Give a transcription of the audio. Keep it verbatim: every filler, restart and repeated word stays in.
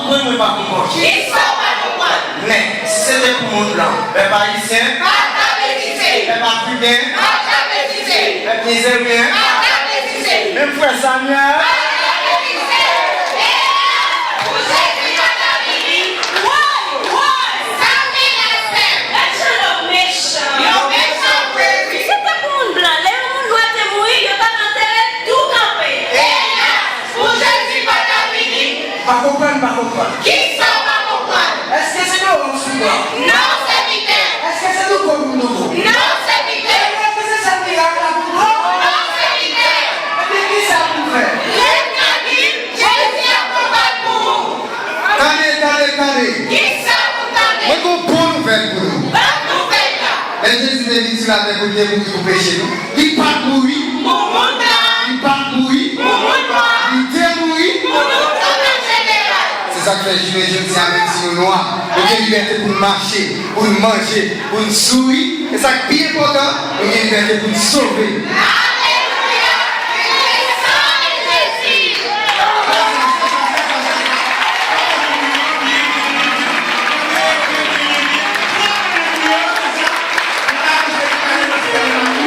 Mwen, mwen pa konprann. Kisa w pa konprann? Men, si se te pou moun blan, pèp ayisyen, pa t ap egziste. Pèp afriken, pa t ap egziste. Pèp nizeryen, pa t ap egziste. Menm frè Samyèl, pa t ap egziste. Elas, pou Jezi pa t ap vini. Woy, woy, sa m gen la sèm. Gad jan yo mechan. Yo mechan vre, wi. Si se te pou moun blan, lè yon moun nwa te mouri, yo t ap antere l tou kanpe. Elas, pou Jezi pa t ap vini. Pa konprann, pa konprann. Kisa w pa konprann? Èske se dowòl sou pran? Non, sèvitè. Èske se douko pou douko? Non, sèvitè. Èske se sèl mirak la pou pran? Non, sèvitè. Ebyen, kisa pou fè? Lèv kannik, Jezi ap konbat pou ou. Tande, tande, tande. Kisa pou tande? Mwen gon bon nouvèl pou nou. Ban nouvèl la. Lè Jezi te vin sou latè pou l te mouri pou peche nou, li pa t mouri pou moun blan. Li pa t mouri pou moun nwa. Li te mouri pou nou tout an jeneral. Se sa k fè jounen jodi a, menm si nou nwa, nou gen libète pou n mache, pou n manje, pou n souri. E sa k pi enpòtan, nou gen libète pou n sove.